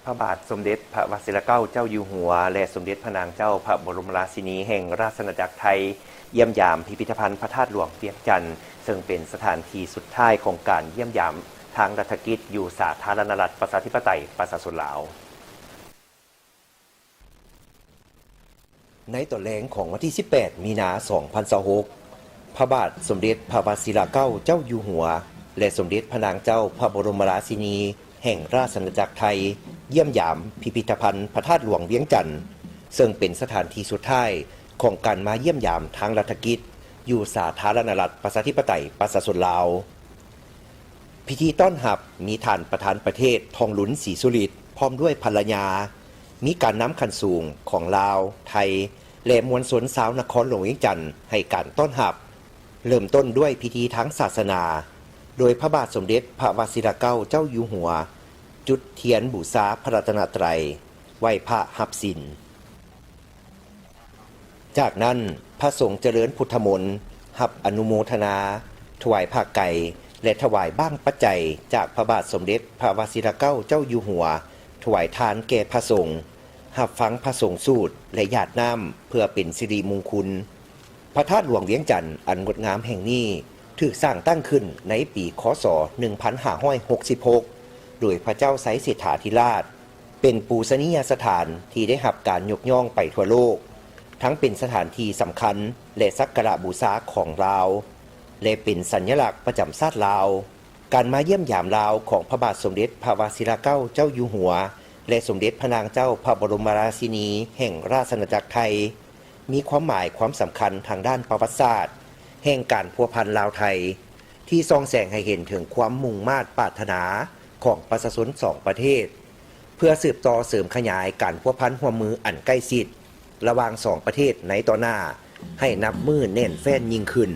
ພະບາດສົມເດັດພະວະຊິລະເກົ້າເຈົ້າຢູ່ຫົວ ແລະ ສົມເດັດພະນາງເຈົ້າພະບໍລົມລາຊິນີແຫ່ງລາຊະອານາຈັກໄທ ຢ້ຽມຢາມພິພິທະພັນພະທາດຫຼວງວຽງຈັນ ເຊິ່ງເປັນສະຖານທີ່ສຸດທ້າຍຂອງການຢ້ຽມຢາມທາງລັດຖະກິດ ຢູ່ສາທາລະນະລັດປະຊາທິປະໄຕປະຊາຊົນລາວ. ໃນຕອນແລງຂອງວັນທີສິບແປດ ມີນາ ສອງພັນຊາວຫົກ ພະບາດສົມເດັດພະວະຊິລະເກົ້າເຈົ້າຢູ່ຫົວ ແລະ ສົມເດັດພະນາງເຈົ້າພະບໍລົມລາຊິນີແຫ່ງລາຊະອານາຈັກໄທ ຢ້ຽມຢາມພິພິທະພັນພະທາດຫຼວງວຽງຈັນ ເຊິ່ງເປັນສະຖານທີ່ສຸດທ້າຍຂອງການມາຢ້ຽມຢາມທາງລັດຖະກິດ ຢູ່ສາທາລະນະລັດປະຊາທິປະໄຕປະຊາຊົນລາວ. ພິທີຕ້ອນຮັບມີທ່ານປະທານປະເທດ ທອງລຸນ ສີສຸລິດ ພ້ອມດ້ວຍພັນລະຍາ, ມີການນຳຂັ້ນສູງຂອງລາວ, ໄທ ແລະ ມວນຊົນຊາວນະຄອນຫຼວງວຽງຈັນໃຫ້ການຕ້ອນຮັບ. ເລີ່ມຕົ້ນດ້ວຍພິທີທາງສາສະໜາ, ໂດຍພະບາດສົມເດັດພະວະຊິລະເກົ້າເຈົ້າຢູ່ຫົວ ຈຸດທຽນບູຊາພະລັດຕະນະໄຕ, ໄຫວ້ພະຮັບສິນ. ຈາກນັ້ນ, ພະສົງຈະເລີນພຸດທະມົນ, ຮັບອະນຸໂມທະນາ, ຖວາຍຜ້າໄກ ແລະ ຖວາຍບາງປັດໄຈຈາກພະບາດສົມເດັດພະວະຊິລະເກົ້າເຈົ້າຢູ່ຫົວ, ຖວາຍທານແກ່ພະສົງ, ຮັບຟັງພະສົງສູດ ແລະ ຢາດນ້ຳ ເພື່ອເປັນສິລິມຸງຄຸນ. ພະທາດຫຼວງວຽງຈັນອັນງົດງາມແຫ່ງນີ້ ຖືກສ້າງຕັ້ງຂຶ້ນໃນປີ ຄ.ສ. ໜຶ່ງພັນຫ້າຮ້ອຍຫົກສິບຫົກ ໂດຍພະເຈົ້າໄຊເສດຖາທິລາດ, ເປັນປູຊະນີຍະສະຖານທີ່ໄດ້ຮັບການຍົກຍ້ອງໄປທົ່ວໂລກ, ທັງເປັນສະຖານທີ່ສຳຄັນ ແລະ ສັກກາລະບູຊາຂອງລາວ ແລະ ເປັນສັນຍະລັກປະຈຳຊາດລາວ. ການມາຢ້ຽມຢາມລາວຂອງພະບາດສົມເດັດພະວະຊິລະເກົ້າເຈົ້າຢູ່ຫົວ ແລະ ສົມເດັດພະນາງເຈົ້າພະບໍລົມລາຊິນີແຫ່ງລາຊະອານາຈັກໄທ ມີຄວາມໝາຍຄວາມສຳຄັນທາງດ້ານປະຫວັດສາດ ແຫ່ງການພົວພັນລາວ-ໄທ ທີ່ສ່ອງແສງໃຫ້ເຫັນເຖິງຄວາມມຸ່ງມາດປາດຖະໜາຂອງປະຊາຊົນສອງປະເທດ ເພື່ອສືບຕໍ່ເສີມຂະຫຍາຍການພົວພັນຮ່ວມມືອັນໃກ້ຊິດ ລະຫວ່າງສອງປະເທດໃນຕໍ່ໜ້າ ໃຫ້ນັບມື້ແໜ້ນແຟ້ນຍິ່ງຂຶ້ນ.